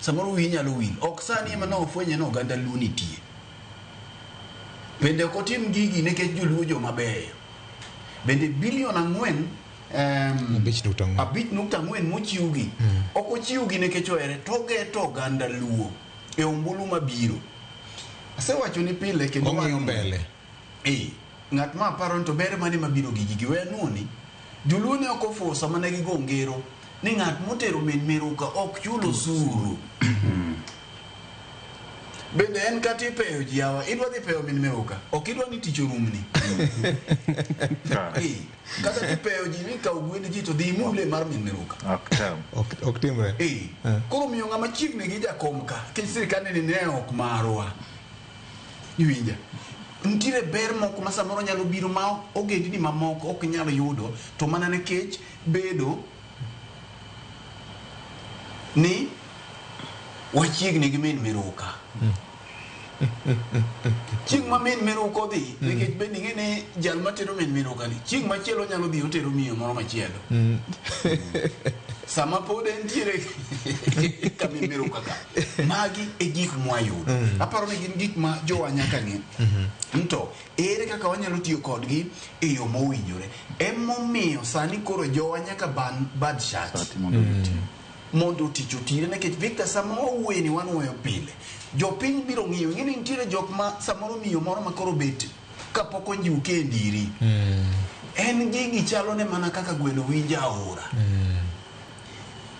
Samoro wiyi nyalo wil. Ok sani ema ne ofwenye ni oganda Luo nitie. Bende ok otim gigi nikech joluo joma beyo. Bende bilion 4 5.4. 5.4 mochiwgi ok ochiwgi nikech ohere to ogeto oganda Luo e ombulu mabiro. Asewacho ni pile kendo Ong'iyo wan- mbele. Eh, ng'at ma aparo ni to ber mane mabiro gi gigi we anuoni. Joluo ne ok ofuwo sama ne gigo ngero ni ng'at motero min miruka ok chul osuru. Bende en kata ipeyo ji yawa, idwa dhi peyo min miruka, ok idwa ni tich orumni. Eh, kata kipeyo ji ni kaw gwend ji to dhi imule mar min miruka. Ok tam. Ok timre. Eh, koro miyo ng'ama chiegni gi jakom ka, nikech sirkand ni ne ok marwa. Iwinja? Nitiere ber moko ma samoro nyalo biro ma ogendni mamoko ok nyal yudo to mana nikech bedo ni wachiegni gi min miruka. Chieng' ma min miruka odhi, nikech bende ing'e ni jal matero min miruka ni, chieng' machielo onyalo dhi otero miyo moro machielo. Sama pod entiere ka min miruka ka. Magi e gik mwayudo. Aparo ni gin gik ma jowa nyaka ng'e. To ere kaka wanyalo tiyo kodgi e yo mowinjore. Emomiyo sani koro jowa nyaka ban bad shati. Sati mondo giti. Mondo tich otire nikech Victor sama wawuoye ni wanuoyo pile. Jopiny biro ng'iyo, ing'e ni nitiere jok ma samoro miyo moro ma koro bet kapok onjuke e ndiri. En gigi chalo ne mana kaka gweno winjo aora.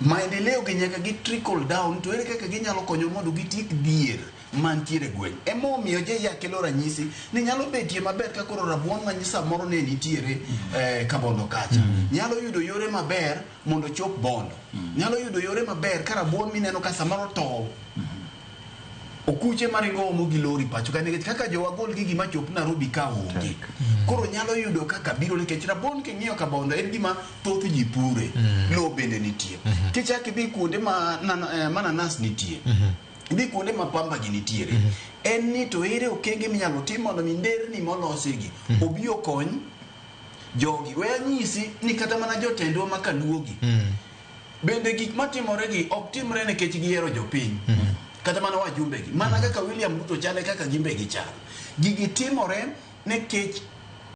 Maendeleo gi nyaka gi trickle down to ere kaka ginyalo konyo mondo gitiek dhier mantiere e gweng'. Emomiyo JA kelo ranyisi ni nyalo betie maber ka koro rabuon ma samoro ne nitiere Kabondo kacha. Nyalo yudo yore maber mondo ochop Bondo. Nyalo yudo yore maber ka rabuon mineno ka samoro tow. Okuche maringo omo gi lori pacho ka nikech kaka jowa gol gigi machop Nairobi ka onge. Koro nyalo yudo kaka biro nikech rabuon king'iyo Kabondo en gima thoth ji pure. Lowo bende nitie. Kichak idhi kuonde ma mananas nitie. Idhi kuonde ma pamba gi nitiere. En ni to ere okenge minyalo tim mondo mi nderni molosigi obi okony jogi. We anyisi ni kata mana jotendwa ma kaluogi bende gik matimore gi ok timre nikech gihero jopiny. Kata mana wajumbe gi. Mana kaka William Ruto chale kaka gimbe gichal. Gigi timore nikech